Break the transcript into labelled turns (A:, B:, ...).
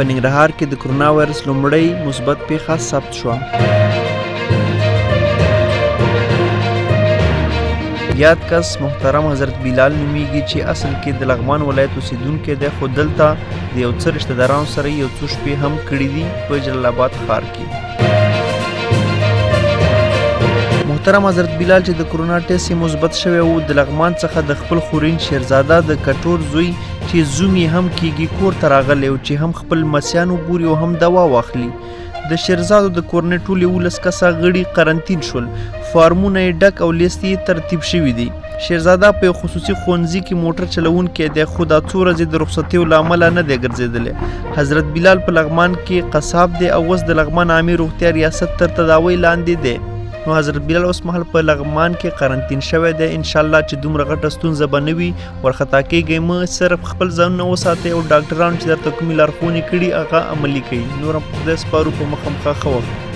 A: په ننګرهار کې د کرونا وایرس لومړۍ مثبت پیښه ثبت شوه. یاد کس محترم حضرت بلال نومیږي چې اصل کې د لغمان ولایت اوسیدونکی دی، خو دلته د یو څه رشته دارانو سره یو څو شپې هم کړې دي په جلال آباد ښار کې. محترم حضرت بلال چې د کرونا ټیسټ یې مثبت شوی و، د لغمان څخه د خپل خورین شیرزاده د کټور زوی چې زوم یې هم کیږي کور ته راغلی و چې هم خپل لمسیان وګوري او هم دوا واخلي. د شیرزادو د کورنۍ ټول 11 کسه غړي قرنطین شول، فارمونه یې ډک او لیست یې ترتیب شوي دي. شیرزاده په یو خصوصي ښوونځي کې موټر چلوونکی دی، خو دا څو ورځې د رخصتیو له امله نه دی ګرځېدلی. حضرت بلال په لغمان کې قصاب دی او اوس د لغمان عامې روغتیا ریاست تر تداوۍ لاندې دی. نو حضرت بلال اوس مهال په لغمان کې قرنطین شوی دی. انشاءالله چې دومره غټه ستونزه به نه وي، ورخطا کېږئ مه، صرف خپل ځانونه وساتئ او ډاکټرانو چې درته کومې لارښوونې کړي هغه عملي کړئ. نور هم په خدای سپارو، په مخه مخه ښه وخت.